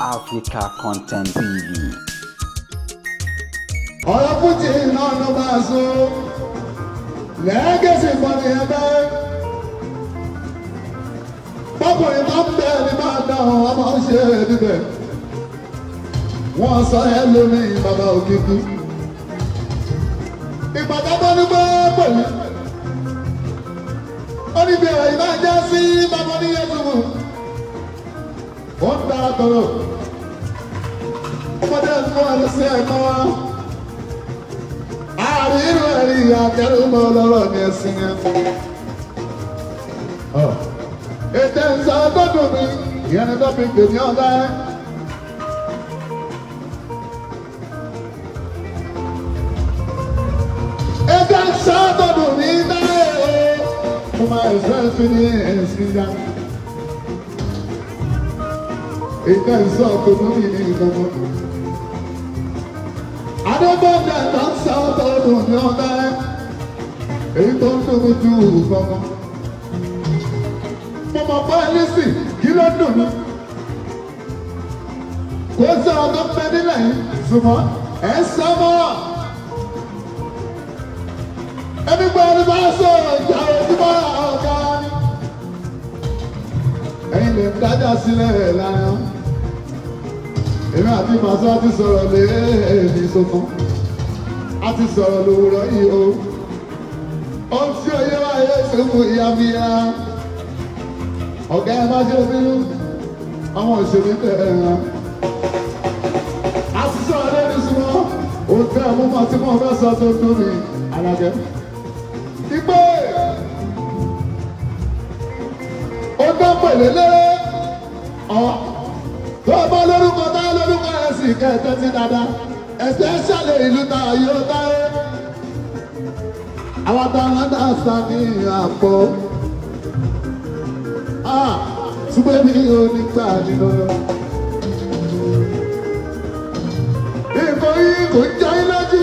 Africa Content TV. Ọ̀rọ̀ fújì náà ló máa so lẹ́gẹ̀sì kan ní ẹgbẹ́. Bọ́kùnrin máa ń bẹ̀ ní máa dáhùn, wọ́n máa ń ṣe é níbẹ̀. Wọ́n sọ ẹ́ lómi bàbá òkìkí. Ìpàdé bọ́ ní pé pẹ̀lú. Ó ní bí ọ̀rọ̀ yìí máa já sí bàbá oníyẹ̀sùn. Ó ń dára tọrọ. Ọmọdé ń mú ẹni sí ẹ̀kọ́ wa àrírò ẹ̀rí àtẹrùmọ́ lọ́rọ̀ ní ẹ̀sìn yẹn. Ètè ń sọ gbọ́dọ̀ mi, ìyẹn ni tó fi pè ní ọ̀gá ẹ̀. Ètè ń sọ gbọ́dọ̀ mi náà mo máa ẹ̀sọ́ ẹ̀sìn ní ẹ̀sìn yá. Ètè ń sọ gbọ́dọ̀ mi ní ìgbọ̀ngàn. Adébọ̀dé tó ń sọ tọdún ní ọ̀dá ẹ̀. Èyí tó ń dùn mí ju gbọ̀ngàn. Mo mọ̀ pé Lísì kí ló dùn mí. Kò sọ ọdún pẹ́ nílẹ̀ yìí, ṣùgbọ́n ẹ̀ ń sọ mọ́. Ẹni pé ẹni bá sọ̀rọ̀ ìjà ojúmọ́ ọ̀gá ni. Ẹ̀yin lè ń dájà sílẹ̀ láyọ̀. Èmi àti màsá ti sọ̀rọ̀ lé èmi sọ̀kan. A ti sọ̀rọ̀ lówùrọ̀ yìí o. Ohun tí oyé wa yé sókun ìyá mi ya. Ọ̀gá ẹ má ṣe bínú. Àwọn òṣèré bẹ̀rẹ̀ hàn. A ti sọ̀rọ̀ lórí súnmọ́. Òun tẹ́ ọmú mọ́ tí mo fẹ́ sọ tó dùn mí. Alájẹ. Ìgbé. Ó dán pèlè lé. Ọ̀ tó bá lórúkọ tá lórúkọ ẹ sì kẹtẹ sí dáadáa ẹsẹ ṣàlẹ ìlú tá yóò táyé àwọn táwọn náà sá ní àpò ṣùgbọ́n mi ò ní gbà nínú lọ. Nǹkan yìí kò jẹ́ lójú.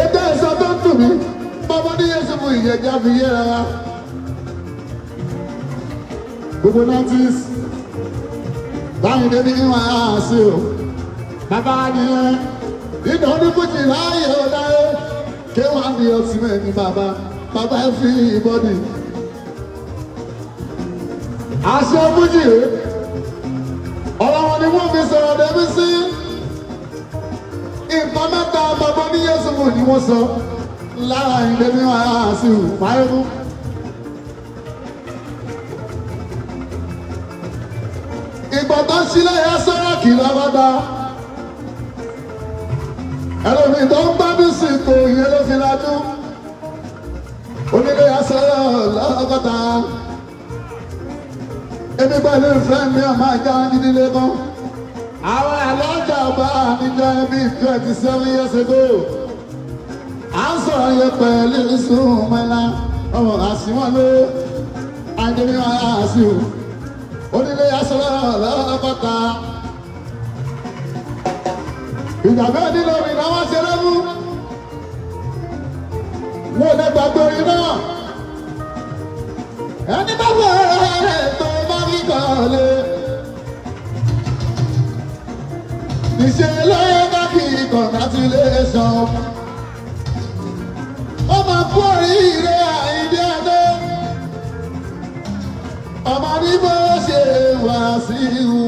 Ètò ẹ̀sọ́ tó ń dùn mí, bàbá ní Yẹ́sù fún ìyẹ̀já fi yéra wa gbogbo nineties báyìí débi ìwọ̀n àásì o bàbá nìyẹn nínú onífújì láàyè ó láyé kí wọ́n á ní ọtí mẹ́rin bàbá bàbá fi ìbọ̀dì. Àṣẹ fújì rè ọ̀rọ̀ wọn ni wọ́n fi sọ̀rọ̀ débi sí nǹkan mẹ́ta bàbá oníyẹ̀sùn ni wọ́n sọ lára ìdẹ́bí wọn àásì o máyégún. Ìgbà tó sílẹ̀ yẹn sọ́rọ́ kì í lọ́wọ́ dá. Ẹlòmíì tó ń bá mi sì kò yẹn ló fi lajú. Onílé yẹn sọ́rọ́ lọ́kọ̀tà. Èmi pẹ̀lú ìfẹ́ mi ò máa já nídìílé kan. Àwọn àlọ́jà bá mi jẹ́ bí 27 years ago. À ń sọ̀rọ̀ yẹn pẹ̀lú ìsúnmọ́lá. Ọmọ àṣìwọ̀n ló àjẹmí àṣìwò onílé asọ́rọ̀ lọ́kọ́ta. Ìjàmbá nílò mi náà wọ́n ṣe lọ́mú. Wọ́n lè gbàgbé orin náà. Ẹni bá wọ ẹ̀ tó bá rí kọ́lé. Níṣẹ́ lóye ká kí congratulation. Ó máa kú oríire Àyìndé Adé ọmọ ní bó ṣe wá sí ìhù.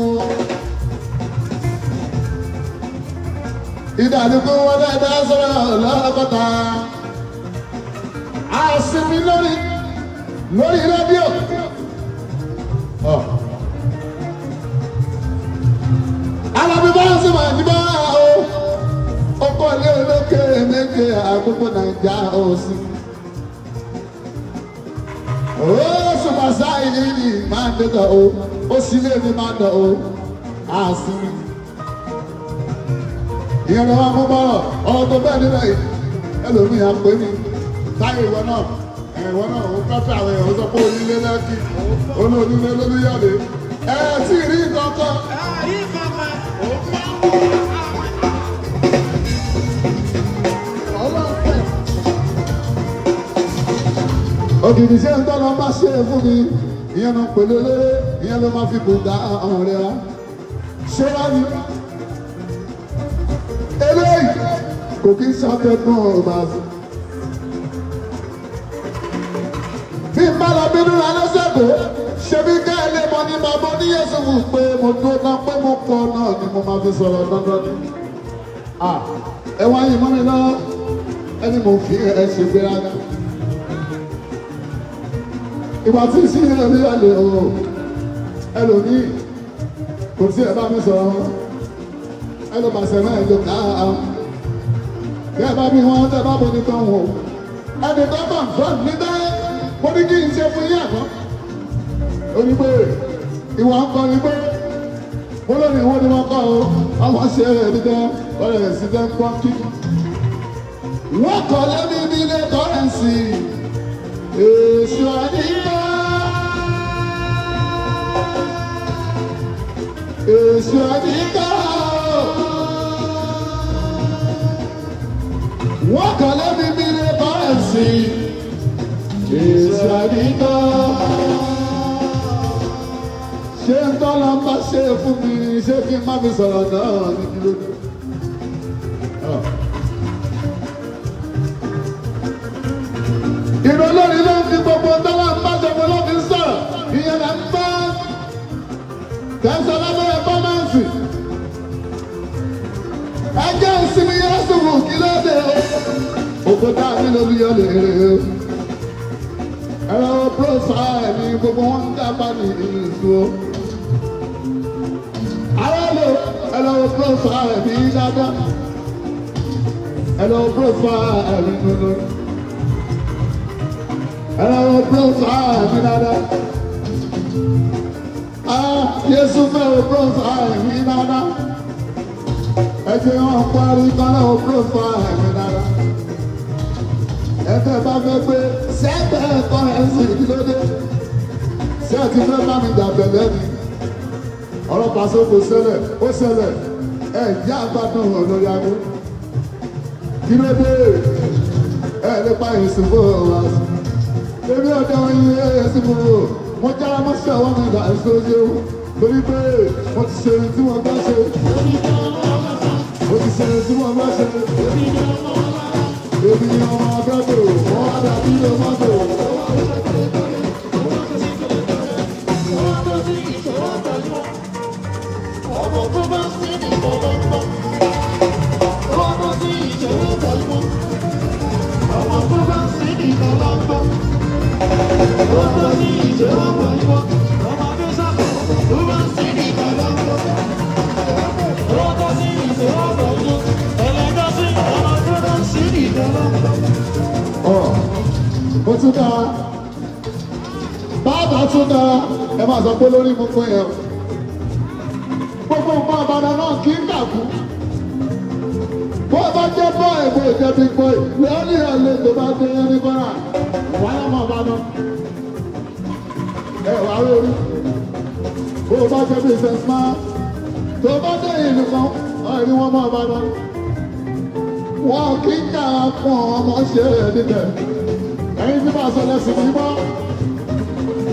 Ìdàlùkù wọn dáadáa sọ̀rọ̀ lọ́kọ̀tà. Àsinmi lórí lórí rédíò. Alábí bá ń sìn máa ní bá o. Ọkọ̀ ilé olókè méje àkókò Nàìjíríà ò sí. Ó sùpàṣà ìrírí máa ń dẹ́tọ̀ o, ó sì lé mi máa ń dọ̀ o, àsìmí. Ìyẹn ni wọ́n mú bọ́rọ̀, ọ̀rọ̀ tó bẹ́ẹ̀ nílẹ̀ yìí, ẹlòmíì á pè mí. Táyé ìwọ náà, ìwọ náà, ó pẹ́pẹ́ àwọn èèyàn ó sọ pé onílé lẹ́kì, olónílé lólúyọ̀lé. Ẹ tí ì rí kankan. Ògìdì ṣé ń tọ́lọ bá ṣe fún mi, Ìyẹn ló ń pèlè léré, ìyẹn ló máa fi bùgá ọ̀rẹ́ wa. Ṣé wá ní? Eléyìí kò kí ń ṣàtẹ̀kùn ọ̀bà sí. Bí n bá lọ bínú ra lọ́sẹ̀kọ̀, ṣebí ká ẹ lè mọ ní bàbá oníyẹ̀sùn wù pé mo dúró tán pé mo kọ náà ni mo máa fi sọ̀rọ̀ dandan ni. Ẹ wá yìí mọ́ mi lọ́wọ́, ẹni mo fi ẹ ṣe gbéraga. Ìgbà tí sí ẹlòmíì lè o, ẹlòmíì kò tí ẹ bá mi sọ̀rọ̀, ẹlòmàṣẹ náà ló ká a. Bí ẹ bá bí wọn tẹ bá bọ́ ní tán wò, ẹnì kan bá ń fọ́ ní bẹ́ẹ̀, mo ní kí n ṣe fún yín àná. Ó ní pé ìwà ń kọ́ ni pé mo lónìí wọ́n ní wọ́n kọ́ o, ọmọ ṣe é dídẹ́, ọ̀rẹ́ sì dẹ́ ń pọ́n kí. Wọ́n kọ́ lẹ́mí nílé kọ́rẹ́ǹsì, èsì àdìgbà. Èsì àdìgbà. Wọ́n kọ́ lẹ́mí nílé kọ́rẹ́ǹsì, èsì àdìgbà. Ṣé ń tọ́lá ń bá ṣe fún mi ṣé kí n má fi sọ̀rọ̀ náà ní kí ló dé? Ìrọ̀ lórí ló ń fi gbogbo tọ́lá ń bá ṣe fún ló fi ń sọ̀rọ̀. Ìyẹn là ń bá tẹ̀sán lábẹ́rẹ́ fọ́mánsì. Ẹjẹ́ ìsinmi yẹn sì wù kí ló dé o. Òkúta mi ló yọ lè rè o. Ẹ̀rọ prófáì mi gbogbo wọn ń dábàá ní ìlú o. Aráàlú ẹ̀rọ prófáì mi dáadáa. Ẹ̀rọ prófáì mi nínú. Ẹ̀rọ prófáì mi dáadáa. Ah, Jésù fẹ́ prófáì mi dáadáa. Ẹ ti hàn parí kọ́lá prófáì mi dáadáa. Ẹ̀fẹ̀ bá fẹ́ pé sẹ́gbẹ̀ ẹ̀kọ́ ẹ̀ ń sìn kí ló dé? Ṣé ẹ ti fẹ́ bá mi dàbẹ̀ lẹ́nu? Ọ̀rọ̀ pàṣẹ kò ṣẹlẹ̀, ó ṣẹlẹ̀. Ẹ jẹ́ àgbàdùn olórí agbó. Kí ló dé? Ẹ nípa ìsìnkú wa. Èmi ọ̀dọ́ yín ẹ̀sìn fún o. Mo jára mọ́ṣẹ́ àwọn ọmọ ìgbà ìṣòro torí pé mo ti ṣe ohun tí wọ́n bá ṣe. Mo ti ṣe ohun tí wọ́n bá ṣe. Èmi ni ọmọ akẹ́kọ̀ọ́, wọ́n wá dàbí ilé mọ́tò. Ọ̀ mo tún dáa, bàbá tún dáa, ẹ máa sọ pé lórí mo pín yẹn. Gbogbo nǹkan àbàdàn náà kì í dàkú. Bó o bá jẹ́ bọ́ọ̀ bó o jẹ́ big boy, lórí ọ̀lẹ́ tó bá dé ní kọ́nà, wà á mọ̀ bá náà. Ẹ wà á lórí. Bó o bá jẹ́ business man, tó bá dé ìlú kan, ọ̀rí wọn mọ̀ bá náà. Wọn kì í jà fún ọmọ ṣe é níbẹ̀. Ẹyin tí màá sọ lẹ́sìn mi mọ́.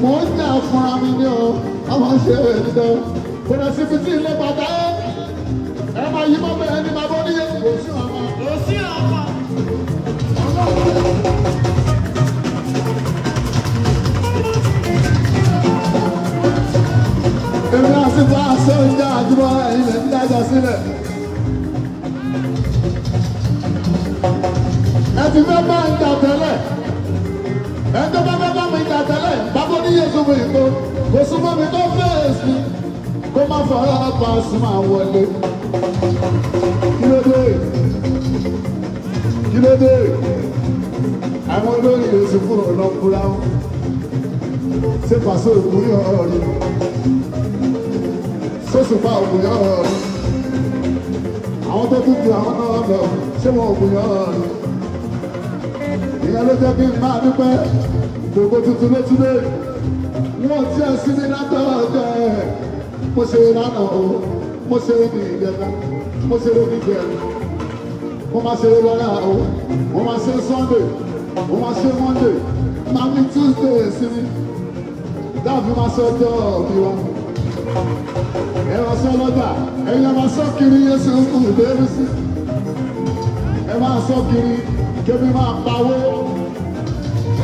Mò ń jà fúnra mi ní o, ọmọ ṣe é níbẹ̀. Kò dẹ̀ síbi tí ilé bàtà ẹ́. Ẹ máa yí mọ́ bẹ́ẹ̀ ni màá bọ́ níyẹn. Kò sí ọmọ. Èmi àti bá a ṣe ń jà àjùmọ̀ ilẹ̀ ń dájà sílẹ̀. Ẹ ti fẹ́ bá ń jà tẹ́lẹ̀. Ẹ tó bá fẹ́ bá mi jà tẹ́lẹ̀. Bábọ́ ní Yéṣu mi kó. Kò súnmọ́ mi kó fèsì. Kó má fọwọ́ pa sí máa wọlé. Kí ló dé? Kí ló dé? Àwọn olórí Yéṣu fún ọ̀nà kúra wọn. Ṣé pàṣẹ òkú yọ̀ ọ́ rí? Sọ́sùpá òkú yọ̀ ọ́ rí? Àwọn tó tún ju àwọn náà lọ, ṣé wọn òkú yọ̀ ọ́ rí? Ìyẹn ló jẹ́ kí n máa dúpẹ́ gbogbo tuntun ló tún dé. Wọ́n ti ẹ̀ sí mi látọ̀ọ́jọ́ ẹ̀. Mo ṣe lánàá o, mo ṣe ní ìjẹta, mo ṣe ní ìjẹrin. Mo máa ṣe lọ́la o, mo máa ṣe Sunday, mo máa ṣe Monday, máa fi Tuesday sí mi. Dáàbí máa sọ ọjọ́ òbí wa. Ẹ máa sọ lọ́jà, ẹ̀yin máa sọ kiri Yéṣu kù lórí sí. Ẹ máa sọ kiri, kébí máa pawó.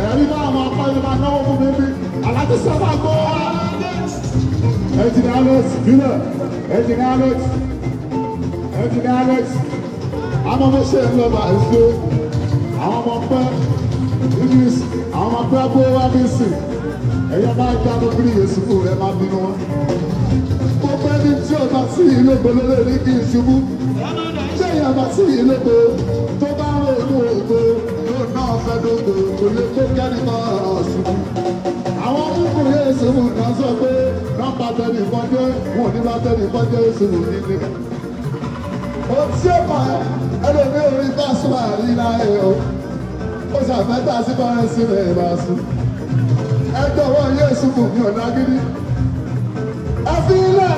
Ẹ̀rí máa máa pa ẹni máa náwó fún mi bí. Aláti sábà gbọ́ wá. Ẹnjìnì Alex, bílẹ̀. Ẹnjìnì Alex. Ẹnjìnì Alex. Àwọn ọmọ ṣe ń lọ bá ẹ̀ṣọ́. Àwọn ọmọ pẹ́. Idris, àwọn ọmọ pẹ́ bó wá bí sìn. Ẹ̀yọ́ máa jáde bí Yéṣu kù ẹ máa bínú wọn. Gbogbo ẹni tí o bá sí ìlú ògbó ló lè rí kí n ṣubú. Ṣé èèyàn bá sí ìlú ògbó tó bá ń ro ògbó ògbó yóò náà fẹ́ dógbò kò lè kó kẹ́nìkan ṣubú. Àwọn ọmọkùnrin Yéṣu náà sọ pé nọ́mbà tẹnìkan jẹ́ wọn ò ní bá tẹnìkan jẹ́ Yéṣu nílé. Ohun tí ó pa ẹlòmíì orí bá sùn àrí láyé o. Ó ṣàfẹ́tà sí bọ́rẹ́ sí rẹ̀ bá sùn. Ẹ jọ̀wọ́ Yéṣu kù mí ò lágídí. Ẹ fi ilẹ̀.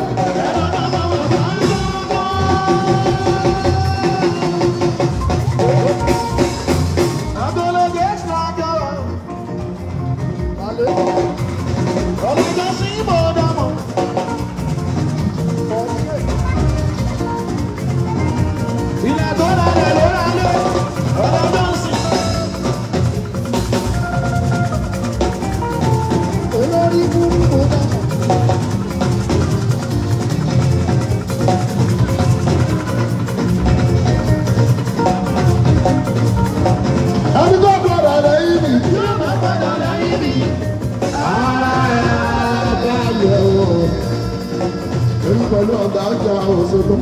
Olórí burúkú náà. Ẹni tó gbọ́dọ̀ lẹ́yìn mi. Yóò máa gbọ́dọ̀ lẹ́yìn mi. Ààyè o. Èmi pẹ̀lú ọ̀gá ọjà Òṣogbo.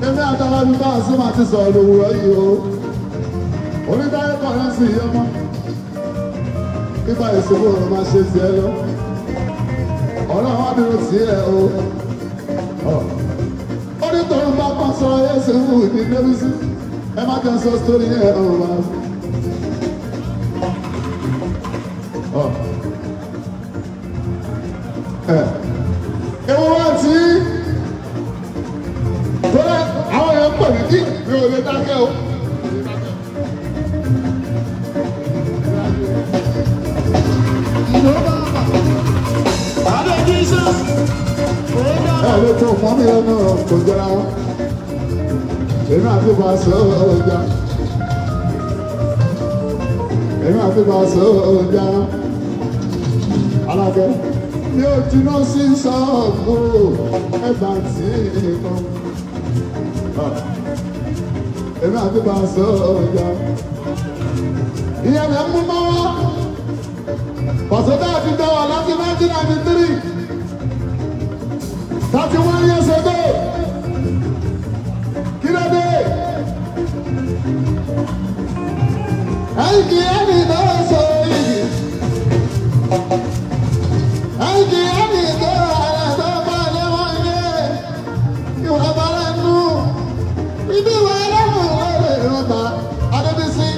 Èmi àtàwọn ẹbí bá àṣọ máa ti sọ̀rọ̀ lòwúrọ̀ yìí o. Onídàáyé kọ̀ọ̀rọ̀ sì yé mọ́. Bíbá ìṣòro ọ̀rọ̀ máa ṣe tiẹ̀ lọ. Ọlọ́run á dúró sí ẹ o. Ó ní tòun bá kọ́ sọ Yéṣu ní Débísí. Ẹ má jẹ́ sọ sórí ẹ̀ ọ̀rọ̀ wa. Ewu wá tí tọ́lá àwọn èèyàn ń pè mí kí mi ò lè dákẹ́ o. Ẹ lè tó mọ́ mi lẹ́nu kò jọra wọn. Èmi àti Bàṣọ ọjà. Èmi àti Bàṣọ ọjà. Alákẹ́. Mi ò jiná sí ṣọ́ọ̀bù ẹ̀bà tí nǹkan. Èmi àti Bàṣọ ọjà. Ìyẹn lè mú mọ́wọ́. Bàṣọ náà ti dá wà láti 1993. 31 years ago. Kí ló dé? Àìkì ẹni náà sọ yìí. Àìkì ẹni tó ara tó bá lẹ́wọ̀n yé. Ìwà bára nù. Ibi wà lẹ́wọ̀n lórí ìrọ̀bà. Adébísí,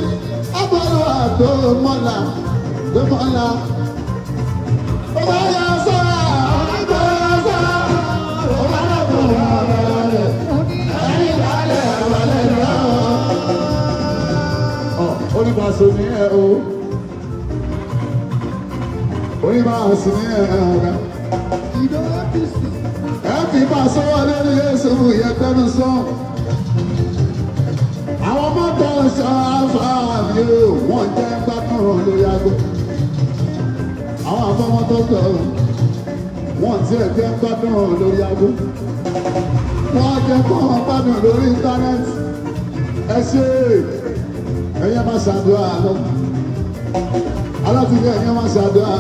Agbọ́dọ̀ àtò mọ́là tó mọ́là. Ó bá yà sọ́ra, àgbọ̀ sọ́ra. Ó bá lọ́kùn ọ̀rọ̀ rẹ̀. Ẹni balẹ̀ balẹ̀ lọ́wọ́. Oníbàṣọ ní ẹ o. Oníbàṣọ ní ẹ ọ̀gá. Ẹ fi bàṣọ wọlé ní Yéṣu yẹ tẹnu sọ. Àwọn mọ́tò ṣáfàmì o, wọ́n jẹ́ gbádùn lórí aago. Àwọn afọmọ́tò sọ, wọ́n tiẹ̀ jẹ́ gbádùn lórí aago. Wọ́n jẹ́ kó wọn gbádùn lórí íńtánẹ́ẹ̀tì. Ẹ ṣe ẹ̀yin máa ṣàdúrà lọ. Alátìlẹ́ ẹ̀yin máa ṣàdúrà.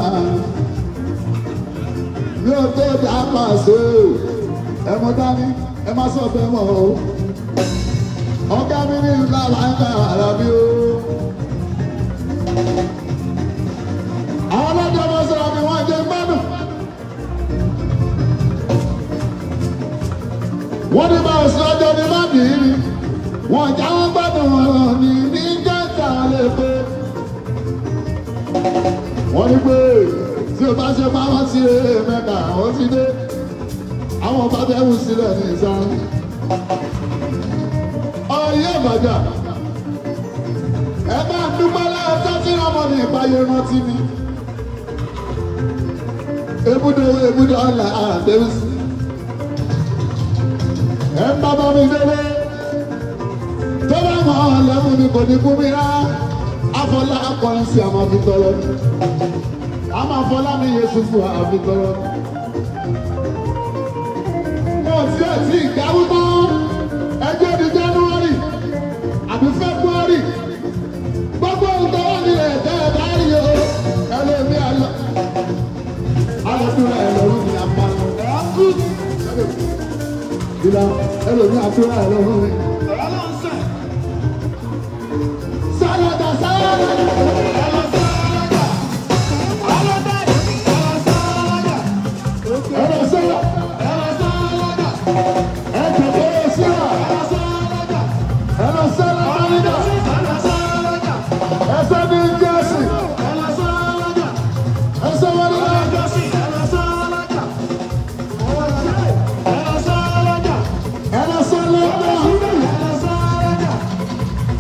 Mi ò tó dá pàṣẹ o. Ẹ mọ dání, ẹ má sọ bẹ́ẹ̀ mọ́ o. Ọ̀gá mi ní ìlú àlàáfíà ara mi o. Àwọn ọlọ́jọ́ máa sọ̀rọ̀ mi wọ́n jẹ́ gbádùn. Wọ́n ní báwo sí ọjọ́ ní má bì í ni. Wọ́n já wọn gbádùn ọ̀rọ̀ ní ní jẹ́ta lè pé. Wọ́n ní pé tí o bá ṣe máa wọ́n sí mẹ́ta àwọn ti dé. Àwọn ọba bẹ́ẹ̀ wù sílẹ̀ ní ìsàn. Ọyẹ́ ìbàjá. Ẹ máa dúpẹ́ lọ́wọ́ tó tí ọmọ ní ìpayé rántí mi. Ebúdó ebúdó ọ̀la àdéhùsí. Ẹ ń bá bá mi délé. Tó bá mọ̀ ọ́ lẹ́mú mi kò ní kú mi rárá. Afọlá akọrin sí àmọ́ fi tọrọ ni. Àmọ́ afọlá mi Yéṣu fún àfi tọrọ ni. Mo ti ẹ̀ tí ìdáwó tán. Ẹjọ́ di January àbí February. Gbogbo ohun tó wà nílẹ̀ tẹ́ ẹ bá rí o. Ẹlòmí àlọ́. Alọ́dúnrún ẹ̀ lọ́rùn mi àpá. Ìlà ẹlòmí àdúrà ẹ̀ lọ́rùn mi. Sálọ̀dà sálọ̀dà. Ẹ̀rọ sọ́lá. Ẹ̀jẹ̀ tó yẹ sílà. Ẹ̀rọ sọ́lá Mánìjà. Ẹ̀sọ́ ní Jẹ́sì. Ẹ̀sọ́ wọlé náà. Ẹ̀rọ sọ́lá náà.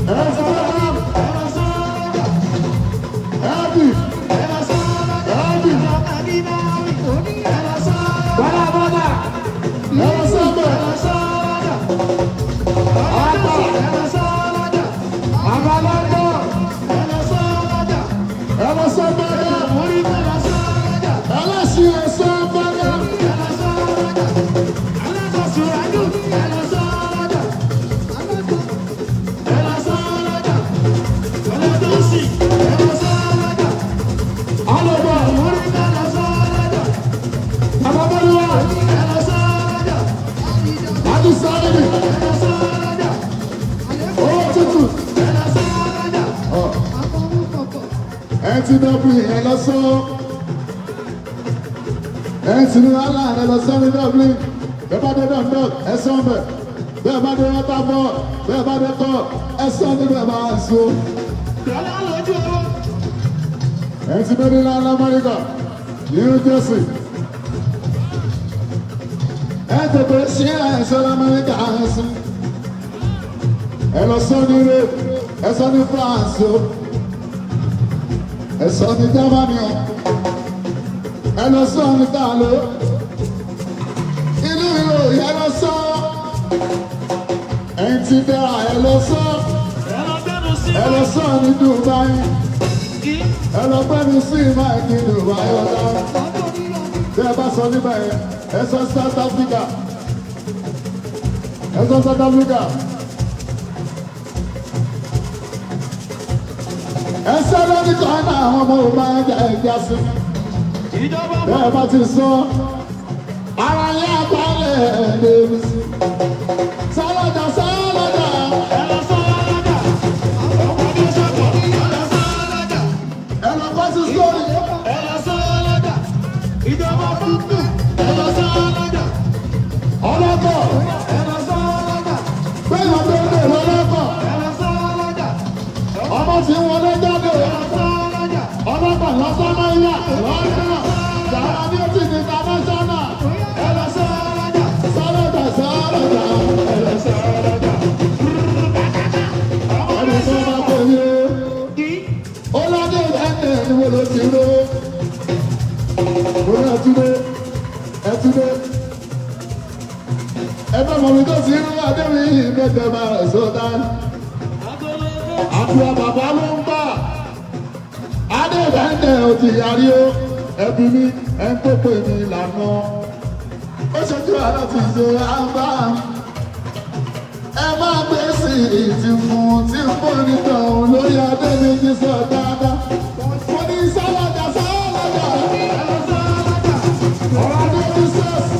Ẹ̀rọ sọ́lá náà. Ẹ̀bì. Ẹ̀bì. Ẹ̀rọ sọ́bẹ̀. Àgbà. Àgbàlagbà. Ẹ̀rọ sọ́bẹ̀ náà. Ẹlẹ́sìn ẹ̀sọ́ bẹ́rẹ̀. Alọ́bọ̀. Àbábọ́lúwà. Adúsáyébì. Owó tútù. Ẹ ti Dublin ẹ lọ sọ. Ẹ ti ní wàhálà ẹ lọ sọ ní Dublin. Bẹ́ẹ̀ bá dé Dundalk ẹ sọ bẹ̀. Bẹ́ẹ̀ bá dé Waterford. Bẹ́ẹ̀ bá dé Cork ẹ sọ níbẹ̀ bá a so. Ẹ ti Maryland Amẹ́ríkà, New Jersey. Ẹ tètè ṣí ẹ̀sọ́ l'Amẹ́ríkà ẹ̀sìn. Ẹ lọ sọ ní Rome, ẹ sọ ní France o. Ẹ sọ ní Germany o. Ẹ lọ sọ ní Talo. Inú ìlú ẹ lọ sọ. Ẹ̀yin ti dára ẹ lọ sọ. Ẹ lọ sọ ní Dubai. Ẹ lọ gbẹ́ mi sí Mike ní Dubai ọ̀dà. Bí ẹ bá sọ níbẹ̀ yẹn, ẹ sọ South Africa. Ẹ sọ South Africa. Ẹ sọ lórí kan náà àwọn ọmọ òun máa ń jẹ ẹja sí. Bí ẹ bá ti sọ, ara yẹn abalẹ̀ lèmi sí. Sálọ̀dà sálọ̀dà. Ẹ lọ kọ́ sí sórí. Ọlọ́kọ̀. Bẹ́ẹ̀ ló ń dè lọ́lọ́kọ̀. Ọmọ tí wọlé jáde. Ọlọ́kọ̀ lọ́sọ́ náà yà lọ́nà. Yàrá ní ó ti di international. Ẹ lọ sálọ̀dà sálọ̀dà. Ẹ lọ sálọ̀dà. Ẹni tó bá kò yé. Ó lọ́dẹ̀ ẹ̀ẹ́dẹ̀ ni mo lọ sí ló. Mo ní ẹtúndé. Ẹtúndé. Ẹ bá mọ̀ mi tó ti rú Adéwì mẹ́tẹ̀ máa rẹ̀ sọ́tà. Àdúrà bàbá ló ń bà. Adébẹ̀ndẹ̀ ò ti yarí o. Ẹbí mi ẹ̀ ń tó pè mí lànà. Ó ṣojú àlọ́ ti ṣe àbá. Ẹ máa gbé sí ìtì fún tí ń bọ̀ nítorí òun lórí Adéméjì sọ dáadáa. Mo ní sálọ̀dà sálọ̀dà. Ọ̀rọ̀ Adéméjì sọ̀sì.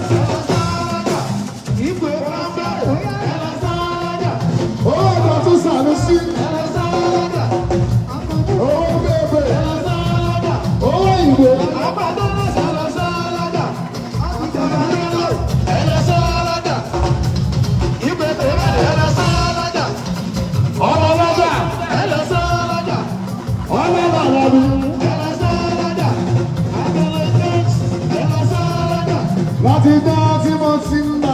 Owó ọ̀dọ̀ tún sàánú sí. Owó bèbè. Owó ìwé. Ọmọ lọ́jà. Ọmọ bàbá mi. Láti dá tí mo ti ń